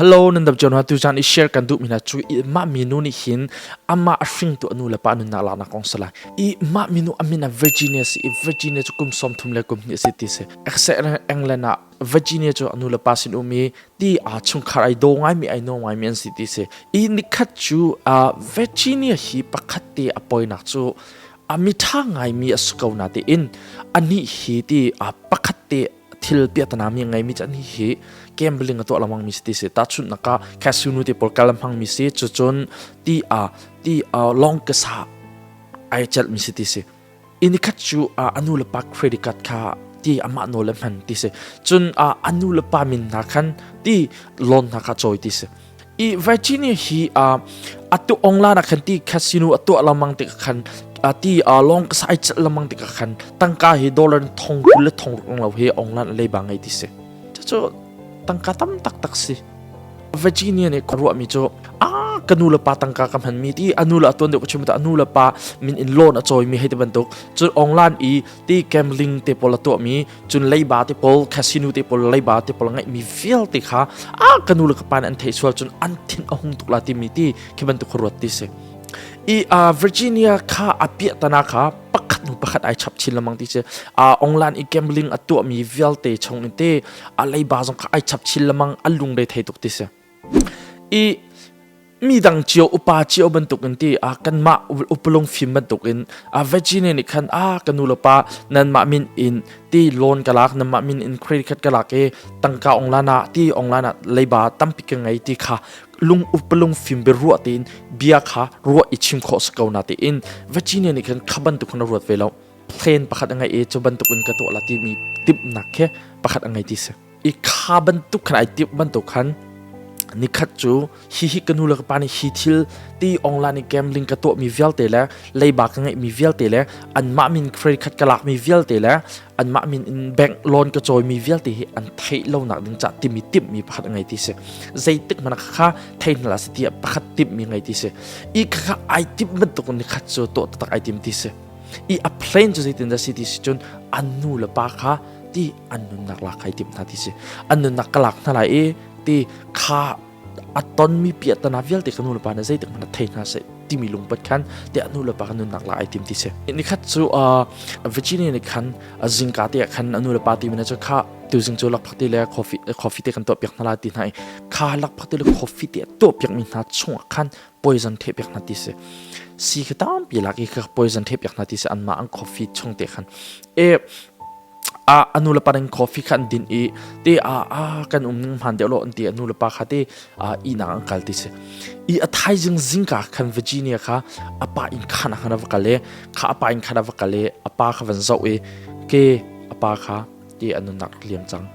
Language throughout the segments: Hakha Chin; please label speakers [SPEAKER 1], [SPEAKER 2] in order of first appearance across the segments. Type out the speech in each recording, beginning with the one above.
[SPEAKER 1] Hello nan dam cio na tu caan i share kan duh mi hna cu i mah minu nih hin amah a hringtu a nu le pa nunnak laknak kong si lai. I mah minu a min ah Virginia si i Virginia cu kum 30 le kum hnih si ti si. England ah Virginia cu a nu le pa sin um i ti aa chungkhar ai daw ngaimi ai nuam ngaimi an si ti si. I nikhat cu Virginia hi pakhat te a poinak cu a mitha ngaimi a si ko na tein anih hi ti pakhat te thil piahtana mi ngeimi cu an hi gambling a tuah lengmang mi si ti si tahchunhnak ah casino te pawl kal hmang mi si cucun ti a ti a long ka sa ai celh mi si ti si ini khat cu anu le pa credit card kha ti amah nawl le hman ti si cun anu le pa min hna khan ti loan hna kha cawi ti si I Virginia hi atu onglan ah khan ti casino a tuah lengmang tik khan ti long ka sai chat lengmang tik khan tangka hi dollar thong kul le thong ruk lo hi onglan leiba ngei ti si. Cucu tangka tam taktak si. Virginia nih ruah mi cu a ka nu le pa tangka ka hman mi ti anu le atuan deuh ka chim ta anu le pa min in loan a cawi mi hei ti bantuk cun onglan i ti gambling te pawl a tuah mi cun leiba te pawl casino te pawl leiba te pawl ngeihmi vialte kha a ka nu le ka pa nih an theih sual cun an thin a hung tuk la timi ti khi bantuk ruat ti si i Virginia kha a piah tana kha pakhat hnu pakhat ai chap chin lengmang ti si a online i gambling a tuahmi vialte chung in te a leiba zong kha ai chap chin lengmang a lungre thei tuk ti si i mi dang cio upa cio bantukin ti a kanmah upalung fim bantukin a Virginia nih khan a ka nu le pa nanmah min in ti loan ka lak nanmah min in credit card ka lak i tangka online ah ti online ah leiba tampi ka ngei ti kha lung upalung fim be ruah tein bia kha ruah i chim khawh si ko na tiin Virginia nih khan kha bantuk khan a ruat ve lo plan pakhat a ngei i cu bantukin ka tuah la timi timhnak khi pakhat a ngei ti si I kha bantuk khan ai timh bantuk khan nikhat cu hi hi ka nu le ka pa nih hi thil ti online i gambling ka tuahmi vialte le leiba ka ngeihmi vialte le anmah min credit card ka lakmi vialte le anmah min in bank loan ka cawimi vialte hi an theih lonak ding cah timi timhmi pakhat a ngei ti si zeitik hmanh kha thei hna la si tiah pakhat timhmi ngei ti si i kha ai timh bantuk nikhat cu tuah taktak ai tim ti si i a plan cu zeitin dah si ti si cun an nu le pa kha ti an nunnak lak kai timh hna ti si an nunnak ka lak hna lai i ti kha a tonmi piahtana vialte ka nu le pa nih zeitik hmanh thei hna seh timi lungput khan te a nu le pa ka nunnak lak ai tim ti si nikhat cu Virginia nih khan zingka te ah khan a nu le pa ti mi cu kha tuzing cu lakphak te le coffee coffee te kan tuah piak hna la ti hna i kha lakphak te le coffee te tuah piak mi hna chungah khan poison theh piak hna ti si si kha tampi lak i kha poison theh piak hna ti si anmah an coffee chung te khan e a anu le pa ning coffee kha an din i te a a kan um ning hman deuh lo an ti anu le pa kha te a ihnak an kal ti si i a thaizing zingka khan Virginia kha a pa inn khan khan a va kal e kha a pa inn khan a va kal e a pa kha van zoh i ke a pa kha te anu nak liam cang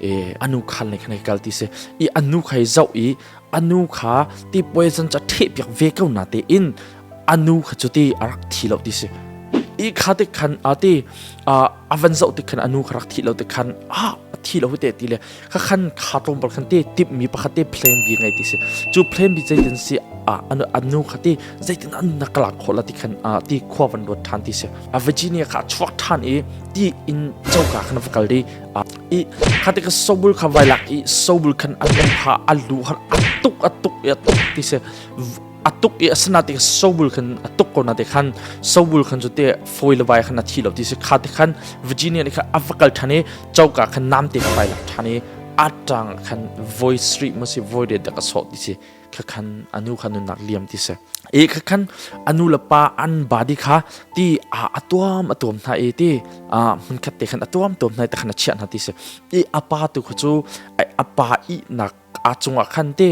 [SPEAKER 1] e anu khan le khan kal ti si i anu kha i zoh i anu kha ti poison cha theh piak ve ko na te in anu kha cu ti a rak thi lo ti si i kha te khan a ti a van zoh ti khan anu kha rak thi lo ti khan a thi lo te ti le kha khan kha tlawm bal khan te tip mi pakhat te plan B ngai ti si cu plan B zeitin si a anu anu kha ti zeitin an na kalak khawh la ti khan a ti khua van ruat than ti si a Virginia kha chuak than i ti in choka khan va kal di i kha te ka sobul kha vai lak i sobul khan an kha alu khan atuk atuk i atuk ti si a tuk i asinain sobul khan a tuk ko na te khan sobul khan cu te foi le vai khan a thi lo ti si kha te khan Virginia nih khan a va kal than i choka khan nam te vai lak than i a tang khan voi street mo si voi de dak a sawh ti si kha khan anu khan nunnak liam ti si e kha khan anu le pa an body kha ti a atuam atuam hna e ti a hmun khat te khan atuam tuam hna te khan a chiah hna ti si i apa tu kha cu apa i nak a cungah khan te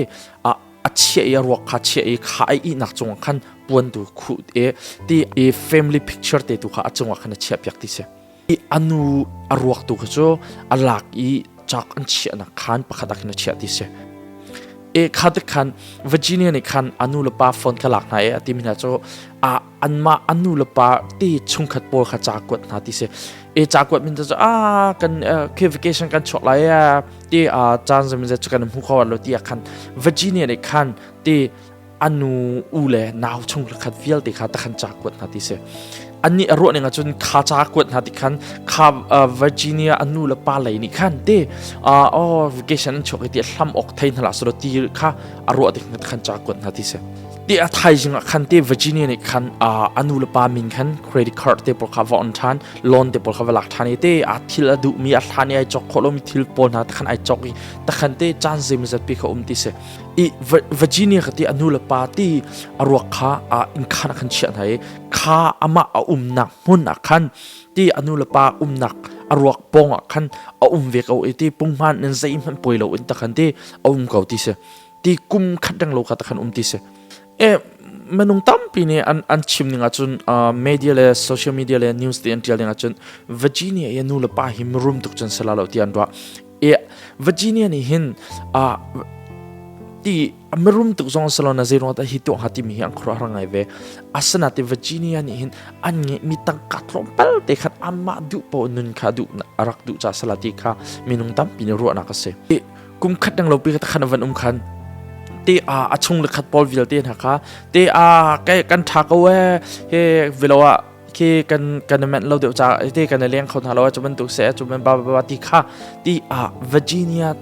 [SPEAKER 1] a a chiah i a ruak kha chiah i kha a ihnak cungah khan puan tu khuh e ti i family picture te tu kha a cungah khan a chiah piak ti si i anu a ruak tu kha cu a lak i chak an chiahnak khan pakhat ah khin a chiah ti si e kha te khan Virginia nih khan anu le pa phone kha lak hna e ati mi hna cu a anmah anu le pa ti chungkhat pawl kha ca kuat hna ti si e ca kuat min cu a kan ke vacation kan chuak lai ti a caan zamin cu kan hmu kho lo ti ah khan Virginia nih khan ti anu u le nau chung khat vialte kha takhan ca kuat hna ti si. Annih a ruah ning ahcun kha ca kuat hna ti khan kha Virginia a nu le pa lei nih khan te oh vacation an chuak i ti hlam awk thei hna lah silo ti kha a ruah tik khan ca kuat hna ti si. Ti a thaizing ah khan te Virginia nih khan a nu le pa min khan credit card te pawl kha va on ṭhan loan te pawl kha va lak ṭhan i te a thil a duhmi a hlan i ai cawk khawh lomi thil pawl hna te khan ai cawk i takhan te caan zeimazat pi kha um ti si. I Virginia kha ti a nu le pa ti a ruak kha inn khan ah khan chiah hna i kha amah a umnak hmun ah khan ti a nu le pa umnak a ruak pawng ah khan a um ve ko i ti punghman in zeihmanh poi lo in takhan ti a um ko ti si ti kum khat reng lo kha takhan um ti si. E minung tampi nih an an chim ning ahcun media le social media le news te an tial ning ahcun Virginia i nu le pa hi mirum tuk cun sala lo ti an ruah. E Virginia nih hin ti mirum tuk zong salo na zeiruang dah hi tuah hnga timi hi an khuaruahhar ngai ve. Asinain Virginia nih hin an ngeihmi tangka tlawmpal te khan amah duh paoh nun kha duh a rak duh ca sala ti kha minung tampi nih ruahnak a si. Kum khat dang lo pi khan van um khan te a a chung le khat pawl vialte hna kha te a kan tha ko e he velo ah khi kan kan menh lo deuh ca te kan leng kho hna lo cu bantuk se cu ban ba ba ti kha ti a Virginia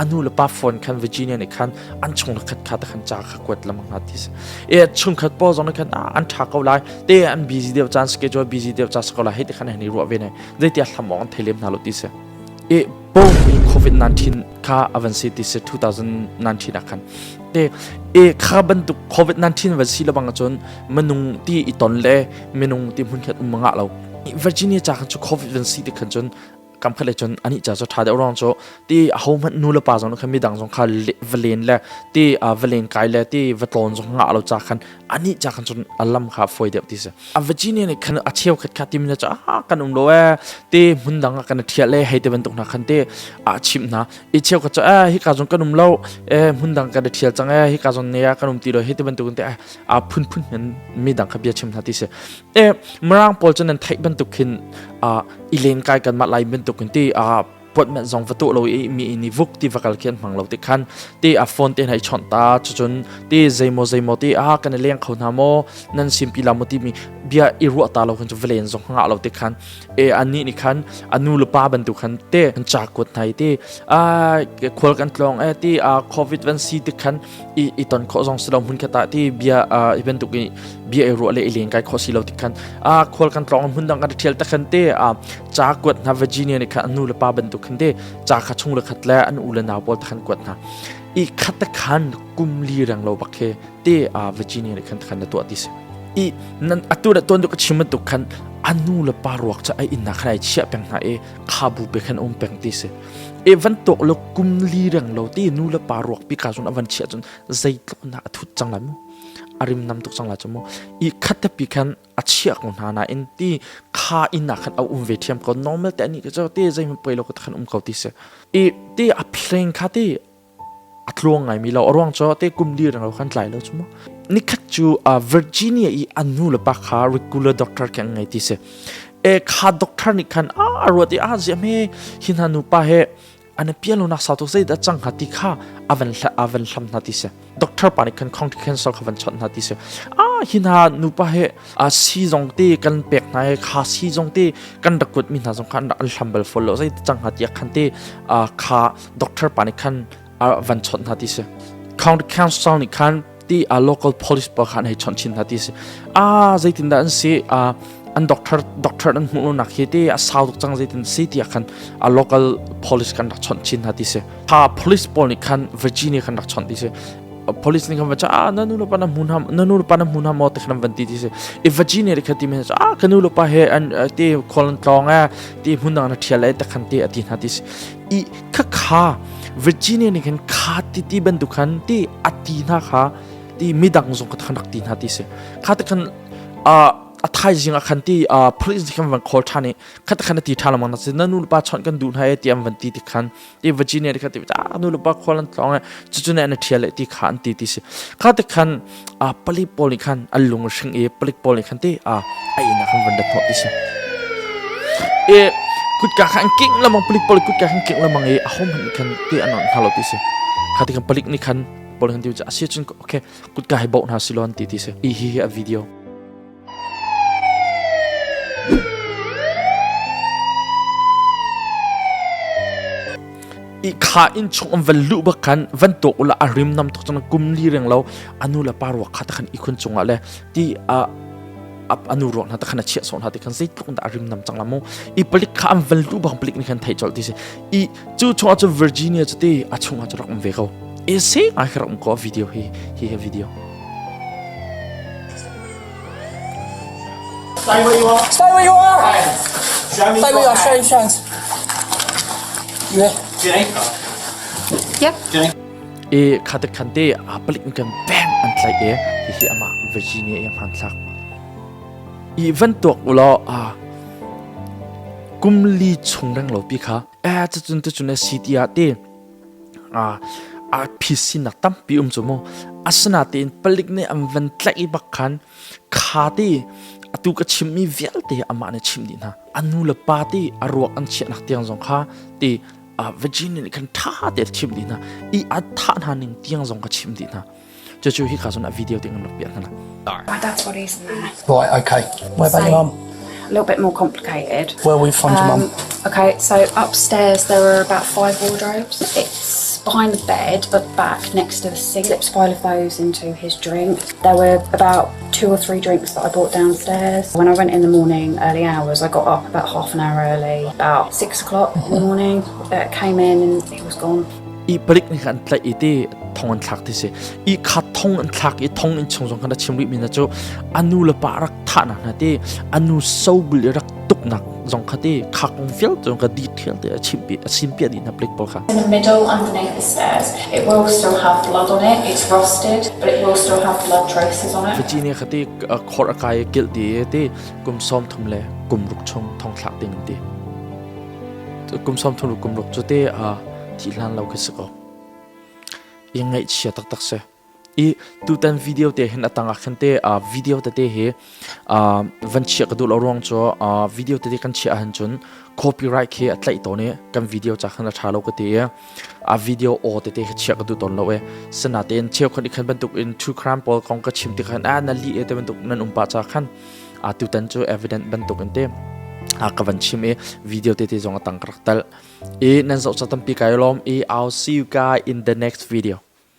[SPEAKER 1] anu le pa phone khan Virginia nih khan an chung le khat kha ta khan ca kha kuat lamang hna ti si e chung khat pawl zong nih khan an tha ko lai te an busy deuh caan schedule busy deuh ca ko lai hei ti khan hani ruah ve ne zeitia hlam awk an thei lem hna lo ti si e boom COVID-19 kha avan si ti si 2019 ah khan te e kha bantuk COVID-19 van si lebang ahcun minung ti i ton le minung ti hmun khat um ngah lo Virginia ca khan cu COVID van si ti khan cun kam khat le cun ani ca cu tha deuh rong cu ti a ho hmanh nu le pa zong khan midang zong kha va len le ti va len kai le ti va tlawn zong ngah lo ca khan ani ca khan cun a lam kha foi deuh ti si a Virginia nih khan a cheu khat kha timi cu ah kan um lo e te hmun dang ah kan thial le hei te bantuk hna khan te a chim hna i cheu khat cu eh hika zong kan um lo e hmun dang kan thial cang e hika zong ne ah kan um ti lo hei te bantuk te a phun phun hin mi dang kha bia chim hna ti si e mirang pawl cu nan theih bantuk khin a i len kai kan mah lai bantuk in ti a appointment zong va tuah lo i mi in i vuk ti va kal khi an hmang lo ti khan ti a phone te hna i chawnh ta cucun ti zeimaw zeimaw ti a kan i leng kho hna maw nan simpi la maw timi bia i ruah ta lo khan cu valen zong ngah lo ti khan e anih nih khan a nu le pa bantuk khan te an ca kuat hna i ti a khual kan tlawng e ti a covid van si ti khan i i ton khawh zong si lo hmun khat ah ti bia i bantuk i bia i ruah le i len kai khawh si lo ti khan a khual kan tlawng hmun dang kan thial ta khan te a ca kuat hna Virginia nih khan an nu le pa bantuk khan te ca kha chung le khat le an u le nau pawl khan kuat hna i khat te khan kum li reng lo bak he te a Virginia nih khan khan na tuah ti si i nan atu le tuan tu ka chim bantuk khan an nu le pa ruak cha ai inn na khan ai chiah peng hna i kha bu pe khan um peng ti si e van tok lo kum li reng lo ti nu le pa ruak pi ka zun avan chiah cun zeitluk na a thut cang lai mu a rim nam tuk cang lai chu mu i khat te pi khan a chiah ko hna nain ti kha inn ah khan a um ve thiam ko normal te ani ka cho ti zei poi lo khan um ko ti si i ti a plane kha ti a tluang ngai mi lo a ruang cho te kum li rang lo khan tlai lo chu mu nikhat chu Virginia i an nu le pa kha regular doctor khan ngai ti si e kha doctor nih khan a ruat i a ziam he hi hna nu pa he an pian lo nak sau tuk zei dah cang hnga ti kha avan avan hlam hna ti si doctor pa nih khan county cancer kha van chawnh hna ti si a hi hna nupa he a si zong te kan pek hna he kha si zong te kan rak kuat mi hna zong kha an an hlam bal fol lo zei cang hnga ti khan te kha doctor pa nih khan van chawnh hna ti si county council nih khan ti a local police pa khan hei chawnh chin hna ti si a zeitin dah an si a an doctor doctor an hmuh nak hi te a sau tuk cang zeitin si tiah khan a local police kan rak chawnh chin hna ti si ha police pawl nih khan Virginia kan rak chawnh ti si police nih khan va a na nu le pa na hmun ham na nu le pa na hmun ham maw te khan van ti ti si i Virginia nih khan ti men a ka nu le pa he an ti khol an tlong e ti hmun dang na thial e te khan ti ati hna ti si i kha kha Virginia nih khan kha ti ti bantuk khan ti ati hna kha ti midang zong kha khan rak ti hna ti si kha te khan a a thaizing ah khan ti police nih khan van call ṭhan i khat khan a ti ṭhan lengmang na na nu le pa chawnh kan duh hna e ti an van ti ti khan ti Virginia ti khan ti ah nu le pa khual an tlawng e cucu ne an ṭhial e ti kha an ti ti si kha ti khan palik pawl nih khan an lung a hring i palik pawl nih khan ti a inn ah khan van rat hnawh ti si e kutka kha an kingh lengmang palik pawl kutka khan kingh lengmang i ahohmanh nih khan ti an on hna lo ti si kha ti khan palik nih khan pawl khan ti a si cun okay kutka hi bauh hna si lo an ti ti si i hi hi a video. I kha inn chung an van luh bak khan van tuak ula a rim nam tuk cang kum li reng lo anu le pa ruak kha ta khan ikhun cungah le ti a anu ruak hna ta khan a chiah sawh hna ti khan zeitluk in dah a rim nam cang la mu i palik kha an van luh bang palik nih khan theih colh ti si i cu chungah cu Virginia cu ti a chungah cu rak um ve ko e se ngai kha rak um ko video hi hi he video
[SPEAKER 2] Stay where you are.
[SPEAKER 3] Stay where you are.
[SPEAKER 2] Show me
[SPEAKER 3] Stay where you are. Show your hands. You here?
[SPEAKER 2] Jenny.
[SPEAKER 4] Yep.
[SPEAKER 2] Jenny.
[SPEAKER 1] E khate khante a palik kan bang an tlai e hi hi ama Virginia e hmanthlak i van tuak ulaw a kum li chung reng lo pi kha e cun cun city ah te a a phisinak tampi um cu mu asinatein palik nih an van tlaih bak khan kha te atu ka chimmi vialte amah nih chim dih hna a nu le pa te a ruak an chiahnak tiang zong kha te Virginia nih khan ṭha te a chim dih hna i a thah hna ning tiang zong ka chim dih hna Cucu hi ka cun a video te kan rak piah hna.
[SPEAKER 4] My dad's body's in there.
[SPEAKER 3] Right, okay. Where about your mum?
[SPEAKER 4] A little bit more complicated.
[SPEAKER 3] Where will we find your mum?
[SPEAKER 4] Okay, so upstairs there are about five wardrobes. It's behind the bed, but back next to the sink. Slips a pile of those into his drink. There were about two or three drinks that I bought downstairs. When I went in the morning, early hours, I got up about half an hour early, about six o'clock in the morning. Uh, came in and he was gone.
[SPEAKER 1] I palik nih khan tlaih i ti thong an thlak ti si i kha thong an thlak i thong in chung zong khan a chim rih mi na cu anu le pa rak thahnak hna ti anu sobul i rak tuknak zong kha ti kha kong vialte zong kha detail te a chim pi a sim piah dih hna palik pawl kha
[SPEAKER 4] In the middle underneath the stairs it will still have blood on it it's rusted but it will still have blood traces on it
[SPEAKER 1] Virginia kha ti khor a kai kilh ti ti kum sawm thum le kum ruk chung thong thlak ding an ti Kum 30 kum ruk cu te thih hlan lo khi si ko. I ngaihchia taktak si. I tutan video te hin atang ah khan te video tete hi van chiah ka duh lo ruang cu video tete kan chiah ahhin cun copyright khi a tlaih tawn i kan video ca khan a ṭha lo ka ti i a video aw tete khi chiah ka duh tawn lo i sinatein cheukhat i khan bantuk in true crime pawl kong ka chim ti khan a na li e te bantuk nan um pah ca khan a tutan cu evident bantuk in te a ka van chim i video tete zong a tang ka rak tal i nan zoh ca tampi kai lawm i I'll see you guys in the next video.